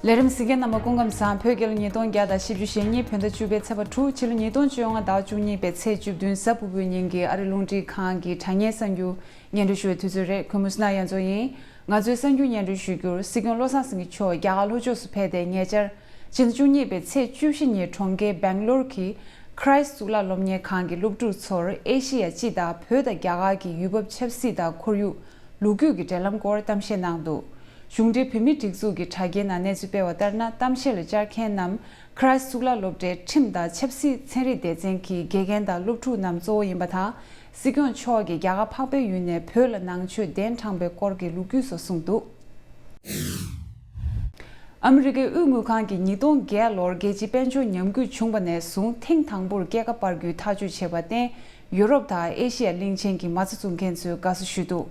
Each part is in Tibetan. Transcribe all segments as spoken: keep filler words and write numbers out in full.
ལས་རིམ་གཟིགས་མཁན་རྣམ་པ་སྐུ་ཁམས་བཟང་། བོད་རྒྱལ་ལོ་ཉིས་སྟོང་བརྒྱ་དང་བཞི་བཅུ་ཞེ་གཉིས་བོད་ཟླ་བཅུ་པའི་ཚེས་པ་དྲུག་ཕྱི་ལོ་ཉིས་སྟོང་བཅོ་ལྔ་ཟླ་བ་བཅུ་གཉིས་པའི་ཚེས་བཅུ་བདུན་གཟའ་ཕུར་བུའི་ཉིན་གྱི་ཨ་རི་རླུང་འཕྲིན་ཁང་གི་དྲ་བརྙན་གསར་འགྱུར་སྙན་སྒྲོན་ཞུ་བའི་དུས་ཚོད་རེད། གུས་མོ་སྣ་ཡ་མཚོ་ཡིན། ང་ཚོའི་གསར་འགྱུར་སྙན་སྒྲོན་ཞུ་རྒྱུར། སྲིད་སྐྱོང་བློ་བཟང་སེང་གེ་མཆོག་རྒྱ་གར་ལྷོ་ཕྱོགས་སུ་ཕེབས་ཏེ། ཉེ་ཆར་ཕྱི་ཟླ་བཅུ་གཉིས་པའི་ཚེས་བཅུ་བཞི་ཉིན་གྲོང་ཁྱེར་སྦེང་ལོར་གྱི་ཁྲ་ཡིས་གཙུག་ལག་སློབ་གཉེར་ཁང་གི་སློབ་ཕྲུག་ཚོར་ཨེ་ཤེ་ཡ་སྤྱི་དང་བོད་དང་རྒྱ་གར་གྱི་ཡུལ་བབ། ཆབ་སྲིད་དང་ཁོར་ཡུག་ལོ་རྒྱུས་ཀྱི་འབྲེལ་ལམ་སྐོར་གཏམ་བཤད་གནང་འདུག་གཞུང་འབྲེལ་བོད་མིའི་སྒྲིག་འཛུགས་ཀྱི་དྲ་རྒྱའི་ནང་གནས་ཚུལ་སྤེལ་བ་ལྟར་ན། གཏམ་བཤད་ལ་བཅར་མཁན་རྣམས་ཁྲ་ཡིས་གཙུག་ལག་སློབ་གྲྭའི་ཁྲིམས་དང་ཆབ་སྲིད་ཚན་རིག་སྡེ་ཚན་གྱི་དགེ་རྒན་དང་སློབ་ཕྲུག་རྣམས་གཙོ་བོ་ཡིན་པ་དང་། སྲིད་སྐྱོང་མཆོག་གིས་རྒྱ་གར་འཕགས་པའི་ཡུལ་ནས་བོད་ལ་ནང་ཆོས་གདན་དྲངས་པའི་སྐོར་གྱི་ལོ་རྒྱུས་སོགས་གསུངས་འདུག་ཨ་མི་རི་ཀའི་དབུས་དངུལ་ཁང་གིས་ཉིས་སྟོང་བརྒྱད་ལོར་རྒྱལ་སྤྱིའི་དཔལ་འབྱོར་ཉམས་རྒུད་བྱུང་བ་ནས་བཟུང་ཐེངས་དང་པོར་སྐྱེད་ཀ་སྤར་རྒྱུའི་ཐག་གཅོད་བྱས་པར་བརྟེན། ཡུ་རོབ་དང་ཨེ་ཤི་ཡ་གླིང་ཆེན་གྱི་མ་རྩ་འཛུགས་མཁན་ཚོས་དགའ་བསུ་ཞུས་འདུག་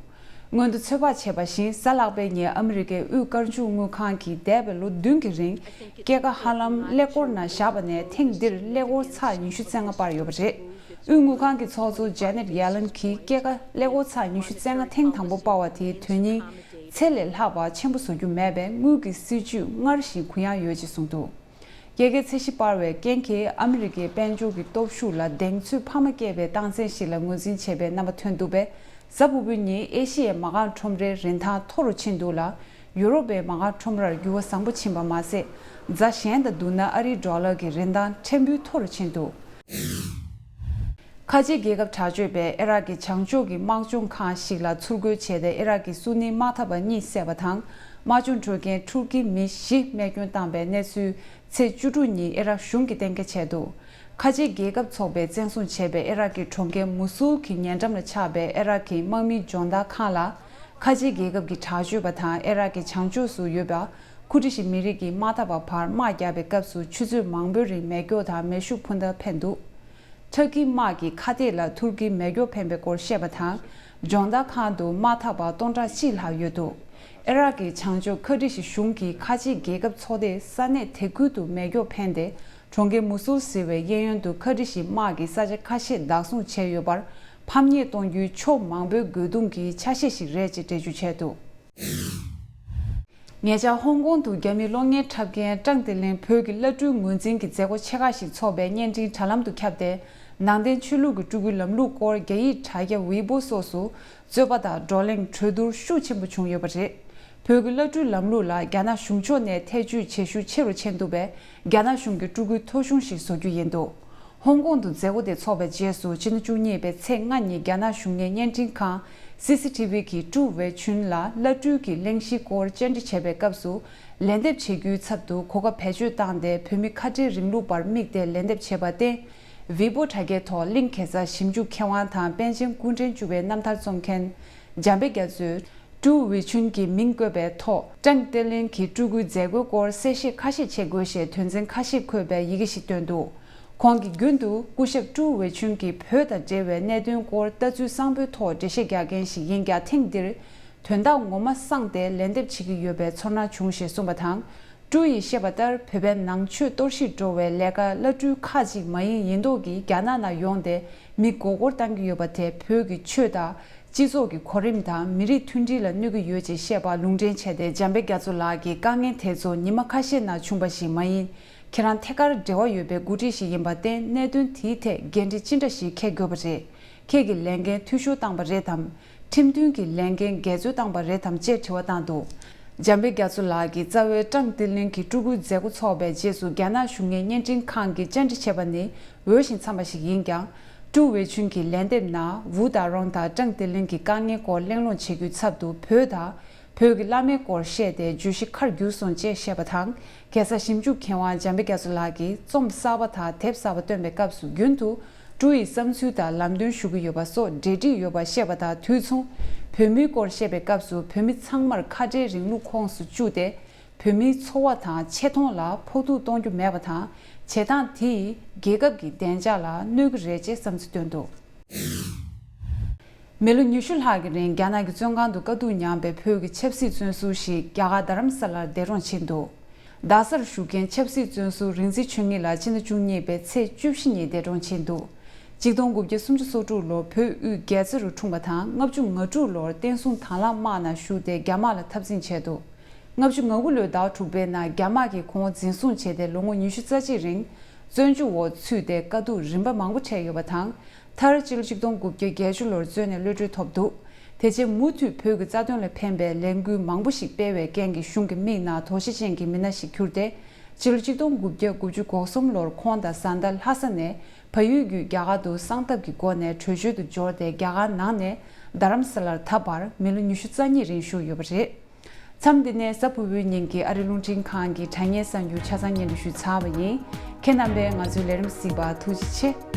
སྔོན་དུ་ཚོད་དཔག་བྱས་པ་བཞིན། གཟའ་ལྷག་པའི་ཉིན་ཨ་མི་རི་ཀའི་དབུས་སྐར་མཇུག་དངུལ་ཁང་གིས་འདས་པའི་ལོ་བདུན་གྱི་རིང་སྐྱེད་ཀ་ཧ་ལམ་ཀླད་ཀོར་ནང་བཞག་པ་ནས། ཐེངས་འདིར་ཀླད་ཀོར་ཚེག་ཉི་ཤུ་རྩ་ལྔ་སྤར་ཡོད་པ་རེད། དབུས་དངུལ་ཁང་གི་ཚོགས་གཙོ་ཇེ་ནེད་ཡེ་ལན་གྱིས་སྐྱེད་ཀ་ཀླད་ཀོར་ཚེག་ཉི་ཤུ་རྩ་ལྔ་ཐེངས་དང་པོ་སྤར་བ་དེའི་དོན་སྙིང་ཚད་ལས་ལྷག་པ་ཆེན་པོ་བཟོ་རྒྱུ་མེད་པས། དངུལ་གྱི་སྲིད་ཇུས་སྔར་བཞིན་གུ་ཡངས་ཡོད་ཅེས་གསུངས་འདུག་སྐྱེད་ཀའི་ཚད་གཞི་སྤར་བའི་རྐྱེན་གྱིས་ཨ་མི་རི་ཀའི་དཔལ་འབྱོར་གྱི་སྟོབས་ཤུགས་ལ་གདེང་ཚོད་འཕར་མ་སྐྱེས་པའི་རྟགས་མཚན་ཞིག་ལ་ངོས་འཛིན་བྱེད་པའི་རྣམ་པ་ཐོན་འདུག་པས། གཟའ་ཕུར་བུའི་ཉིན་ཨེ་ཤི་ཡའི་མ་རྐང་ཁྲོམ་རའི་རིན་ཐང་མཐོ་རུ་ཕྱིན་འདུག་ལ། ཡུ་རོབ་པའི་མ་རྐང་ཁྲོམ་རར་འགྱུར་བ་བཟང་པོ་ཕྱིན་པ་མ་ཟད། གཟའ་གཞན་དང་བསྡུར་ན་ཨ་རིའི་ཌོ་ལར་གྱི་རིན་ཐང་ཕྲན་བུ་མཐོ་རུ་ཕྱིན་འདུག་ཁ་ཆེའི་རྒྱལ་ཁབ་དྲག་སྤྱོད་པས་ཨི་རག་གི་བྱང་ཕྱོགས་ཀྱི་དམག་སྦྱོང་ཁང་ཞིག་ལ་ཚུར་རྒོལ་བྱས་ཏེ། ཨི་རག་གི་སུ་ནི་དམག་འཐབ་པ་གཉིས་བསད་པ་དང་། དམག་སྦྱོང་འགྲོ་མཁན་ཐུར་ཀིའི་མི་བཞི་རྨས་སྐྱོན་བཏང་པའི་གནས་ཚུལ་ཚེས་བཅུ་དྲུག་ཉིན་ཨི་རག་གཞུང་གིས་གཏན་འཁེལ་བྱས་འདུག་ཁ་ཆེའི་རྒྱལ་ཁབ་ཚོགས་པས་བཙན་བཟུང་བྱས་པའི་ཨི་རག་གི་གྲོང་ཁྱེར་མུ་སུལ་གྱི་ཉེ་འགྲམ་ལ་ཆགས་པའི་ཨི་རག་གི་དམག་མིའི་སྦྱོང་བརྡར་ཁང་ལ། ཁ་ཆེའི་རྒྱལ་ཁབ་ཀྱི་དྲག་སྤྱོད་པ་དང་ཨི་རག་གི་བྱང་ཕྱོགས་སུ་ཡོད་པ་ཁུར་ཌི་ཤི་མི་རིགས་ཀྱི་དམག་འཐབ་པ་བར་དམག་བརྒྱབ་པའི་སྐབས་སུ། ཆུ་ཚོད་མང་པོའི་རིང་མེ་སྒྱོགས་དང་མེ་ཤུགས་འཕུར་མདའ་འཕེན་འདུག་ཐུར་ཀི་དམག་གིས་ཁ་གཏད་ལ་ཐུར་ཀིའི་མེ་སྒྱོགས་འཕེན་པའི་སྐོར་བཤད་པ་དང་། སྦྱོང་བརྡར་ཁང་དུ་དམག་འཐབ་པ་སྟོང་ཕྲག་གཅིག་ལྷག་ཡོད་འདུག་ཨི་རག་གི་བྱང་ཕྱོགས་ཁུར་ཌི་ཤི་གཞུང་གིས་ཁ་ཆེའི་རྒྱལ་ཁབ་ཚོགས་སྡེས་ས་གནས་དེ་ཁུལ་དུ་མེ་སྒྱོགས་འཕེན་ཏེ། གྲོང་ཁྱེར་མུ་སུལ་ཟེར་བའི་གཡས་གཡོན་དུ་ཁུར་ཌི་ཤི་དམག་གིས་ས་ཆ་ཁ་ཤས་བདག་བཟུང་བྱས་ཡོད་པར། ཕམ་ཉེས་གཏོང་རྒྱུའི་ཕྱོགས་མང་པོའི་རྒོལ་རྡུང་གི་ཆ་ཤས་ཤིག་རེད་ཅེས་འགྲེལ་བརྗོད་བྱས་འདུག་ཉེ་ཆར་ཧོང་ཀོང་དུ་རྒྱ་མིའི་གློག་བརྙན་འཁྲབ་མཁན་ཀྲང་ཏི་ལིན་བོད་ཀྱི་བླ་སྤྲུལ་ངོས་འཛིན་གྱི་མཛད་སྒོ་ཆེ་ཁག་ཞིག་འཚོགས་པའི་བརྙན་འཕྲིན་དྲ་ལམ་དུ་ཁྱབ་སྟེ། ནང་བསྟན་ཆོས་ལུགས་ཀྱི་སྤྲུལ་སྐུའི་ལམ་ལུགས་སྐོར་རྒྱ་ཡིག་དྲ་རྒྱ་ཝེ་པོ་སོགས་སུ་རྩོད་པ་དང་བགྲོ་གླེང་གྲོས་བསྡུར་ཤུགས་ཆེན་པོ་བྱུང་ཡོད་པ་རེད། བོད་ཀྱི་བླ་སྤྲུལ་ལམ་ལུགས་ལ་རྒྱ་ནག་གཞུང་ཕྱོགས་ནས་ཐེ་བྱུས་བྱེད་ཤུགས་ཆེ་རུ་ཕྱིན་འདུག་པས། རྒྱ་ནག་གཞུང་གིས་སྤྲུལ་སྐུའི་ཐོ་གཞུང་ཞིག་བཟོ་རྒྱུ་ཡིན་འདུག་ཧོང་ཀོང་དུ་མཛད་སྒོ་དེ་འཚོགས་པའི་རྗེས་སུ། ཕྱི་ཟླ་བཅུ་གཉིས་པའི་ཚེས་ལྔ་ཉིན་རྒྱ་ནག་གཞུང་གཉེར་བརྙན་འཕྲིན་ཁང་སི་སི་ཐི་ཝི་གིས་ཀྲུའུ་ཝེ་ཆུན་ལ་བླ་སྤྲུལ་གྱི་གླེང་གཞིའི་སྐོར་བཅར་འདྲི་བྱས་པའི་སྐབས་སུ། ལན་འདེབས་བྱེད་རྒྱུའི་ཚབ་ཏུ་གོ་སྐབས་བེད་སྤྱོད་བཏང་སྟེ། བོད་མི་ཁ་བྲལ་རིང་ལུགས་པར་དམིགས་ཏེ་ལན་འདེབས་བྱས་པར་བརྟེན། ཝེ་པོ་དྲ་རྒྱའི་ཐོག་གླིང་གེ་སར་ཞིབ་འཇུག་མཁས་དབང་དང་པཎ་ཆེན་སྐུ་ཕྲེང་བཅུ་པའི་རྣམ་ཐར་རྩོམ་མཁན་འཇམ་དཔལ་རྒྱ་མཚོས། ཀྲུའུ་ཝེ་ཆུན་གྱི་མིང་བཀོད་པའི་ཐོག་ཀྲང་ཏེ་ལིན་གྱི་སྤྲུལ་སྐུའི་མཛད་སྒོའི་སྐོར་གསལ་བཤད་ཁ་ཤས་བྱེད་དགོས་ཞེས་དོན་ཚན་ཁ་ཤས་འཁོད་པའི་ཡི་གེ་ཞིག་བཏོན་འདུག་ཁོང་གིས་རྒྱུན་དུ་སྐུ་ཞབས་ཀྲུའུ་ཝེ་ཆུན་གྱིས་བོད་དང་འབྲེལ་བའི་གནད་དོན་སྐོར་ལྟ་ཚུལ་གསང་པོའི་ཐོག་འགྲེལ་བཤད་རྒྱག་མཁན་ཞིག་ཡིན་ཀྱང་། ཐེངས་འདིར་དོན་དག་ངོ་མ་གསངས་ཏེ་ལན་འདེབས་བྱེད་ཀྱི་ཡོད་པའི་ཚོར་སྣང་བྱུང་ཞེས་གསུངས་པ་དང་། ཀྲུའུ་ཡིས་བཤད་པ་ལྟར། བོད་པའི་ནང་ཆོས་གཏོར་བཤིག་འགྲོ་བའི་ལས་ཀ་བླ་སྤྲུལ་ཁག་ཅིག་མ་ཡིན་ཡིན་མདོག་གིས་རྒྱ་ནག་ནང་ཡོང་སྟེ་མི་མགོ་སྐོར་བཏང་གི་ཡོད་པ་དེ། བོད་ཀྱི་ཆོས་དང་། སྤྱི་ཚོགས་ཀྱི་གོ་རིམ་དང་མི་རིགས་མཐུན་སྒྲིལ་ལ་གནོད་ཀྱི་ཡོད་ཅེས་བཤད་པ་ལུང་འདྲེན་བྱས་ཏེ། འཇམ་དཔལ་རྒྱ་མཚོ་ལགས་ཀྱིས་དཀའ་ངལ་དེ་ཚོ་ཉི་མ་ཁ་ཤས་ནང་བྱུང་བ་ཞིག་མ་ཡིན། ཁྱེད་རང་ཐད་ཀར་འབྲེལ་བ་ཡོད་པའི་འགོ་ཁྲིད་ཞིག་ཡིན་པར་བརྟེན། གནད་དོན་དེའི་ཐད་འགན་འཁྲི་ཅི་འདྲ་ཞིག་འཁྱེར་དགོས་པ་རེད། ཁྱེད་ཀྱིས་ལས་འགན་འཐུས་ཤོར་བཏང་པ་རེད་དམ། ཁྲིམས་མཐུན་གྱི་ལས་འགན་འགལ་འཛོལ་བཏང་པ་རེད་དམ་ཅེས་དྲི་བ་བཏང་འདུག་འཇམ་དཔལ་རྒྱ་མཚོ་ལགས་ཀྱིས་རྩ་བའི་ཀྲང་ཏི་ལིན་གྱི་སྤྲུལ་སྐུའི་མཛད་སྒོ་འཚོགས་པའི་རྗེས་སུ། རྒྱ་ནག་གཞུང་གཉེར་བརྙན་འཕྲིན་ཁང་གིས་བཅར་འདྲི་བྱས་པ་ནི་འོས་ཤིང་འཚམས་པ་ཞིག་ཡིན་ཀྱང་། ཀྲུའུ་ཝེ་ཆུན་གྱི་ལན་འདེབས་ནང་ཝུའུ་ཏཱ་རོང་དང་ཀྲང་ཏི་ལིན་གྱི་དཀའ་ངལ་སྐོར་གླེང་སློང་བྱེད་རྒྱུའི་ཚབ་ཏུ། བོད་དང་བོད་ཀྱི་བླ་མའི་སྐོར་བཤད་དེ་བརྗོད་གཞི་ཁར་གྱུར་སོང་ཅེས་བཤད་པ་དང་། གེ་སར་ཞིབ་འཇུག་མཁས་དབང་འཇམ་དཔལ་རྒྱ་མཚོ་ལགས་ཀྱིས་རྩོམ་གསར་པ་དང་དེབ་གསར་པ་བཏོན་པའི་སྐབས་སུ། རྒྱུན་དུ་ཀྲུའུ་ཡི་བསམ་ཚུལ་དང་ལམ་སྟོན་ཞུ་གི་ཡོད་པ་སོགས་འབྲེལ་འདྲིས་ཡོད་པ་བཤད་པ་དང་། དུས་མཚུངས་བོད་མིའི་སྐོར་བཤད་པའི་སྐབས་སུ། བོད་མི་ཚང་མར་ཁ་བྲལ་རིང་ལུགས་ཁོངས་སུ་བཅུག་སྟེ། བོད་མིའི་འཚོ་བ་དང་ཆེ་མཐོང་ལ་ཕོག་ཐུག་གཏོང་རྒྱུ་མེད་པ་དང་། བྱེད་སྟངས་དེས་རྒྱལ་ཁབ་ཀྱི་བདེ་འཇགས་ལ་གནོད་ཀྱི་རེད་ཅེས་བསམ་ཚུལ་བཏོན་འདུག་མི་ལོ་ཉི་ཤུ་ལྷག་གི་རིང་རྒྱ་ནག་གི་བཙོན་ཁང་དུ་དཀའ་སྡུག་མྱངས་པའི་བོད་ཀྱི་ཆབ་སྲིད་བཙོན་ཟུར་ཞིག་རྒྱ་གར་རྡ་རམ་ས་ལར་འདས་གྲོངས་ཕྱིན་འདུག་རྡ་སར་བཞུགས་མཁན་ཆབ་སྲིད་བཙོན་ཟུར་རིག་འཛིན་ཆོས་ཉིད་ལགས་ཕྱི་ཟླ་བཅུ་གཉིས་པའི་ཚེས་བཅུ་བཞི་ཉིན་འདས་གྲོངས་ཕྱིན་འདུག་གཅིག་སྟོང་དགུ་བརྒྱ་སུམ་ཅུ་སོ་དྲུག་ལོར་བོད་དབུས་རྒྱལ་རྩེ་རུ་འཁྲུངས་པ་དང་། ལྔ་བཅུ་ང་དྲུག་ལོར་བསྟན་སྲུང་དྭང་བླངས་དམག་ནང་ཞུགས་ཏེ་རྒྱ་དམག་ལ་འཐབ་འཛིང་བྱས་འདུག་ལྔ་བཅུ་ང་དགུ་ལོའི་ཟླ་བ་དྲུག་པའི་ནང་རྒྱ་དམག་གིས་ཁོང་འཛིན་བཟུང་བྱས་ཏེ་ལོ་ངོ་ཉི་ཤུ་རྩ་གཅིག་རིང་བཙོན་འཇུག་འོག་ཚུད་དེ་དཀའ་སྡུག་རིམ་པ་མང་པོ་འཕྲད་ཡོད་པ་དང་། མཐར་སྤྱི་ལོ་ཆིག་སྟོང་དགུ་བརྒྱ་བརྒྱད་ཅུ་ལོར་བཙོན་ནས་གློད་གྲོལ་ཐོབ་འདུག་དེ་རྗེས་མུ་མཐུད་བོད་ཀྱི་རྩ་དོན་ལ་ཕན་པའི་ལས་འགུལ་མང་པོ་ཞིག་སྤེལ་བའི་རྐྱེན་གྱིས་གཞུང་གི་མིག་ནང་དོགས་གཞི་ཅན་གྱི་མི་སྣ་ཞིག་གྱུར་ཏེ། སྤྱི་ལོ་ཆིག་སྟོང་དགུ་བརྒྱ་དགུ་བཅུ་གོ་གསུམ་ལོར་ཁོང་དང་བཟའ་ཟླ་ལྷ་ས་ནས་བལ་ཡུལ་བརྒྱུད་རྒྱ་གར་དུ་གསང་ཐབས་ཀྱི་སྒོ་ནས་བྲོས་བྱོལ་དུ་འབྱོར་ཏེ། རྒྱ་གར་ནང་ནས་རྡ་རམ་ས་ལར་ད་བར་མི་ལོ་ཉི་ཤུ་རྩ་གཉིས་རིང་བཞུགས་ཡོད་པ་རེད། མཚམས་འདི་ནས་གཟའ་ཕུར་བུའི་ཉིན་གྱི་ཨ་རི་རླུང་འཕྲིན་ཁང་གི་དྲ་བརྙན་གསར་འགྱུར་ཆ་ཚང་སྙན་སྒྲོན་ཞུས་ཚར་བ་ཡིན། ཁྱེད་རྣམ་པས་ང་ཚོའི་ལས་རིམ་གཟིགས་པར་ཐུགས་རྗེ་ཆེ།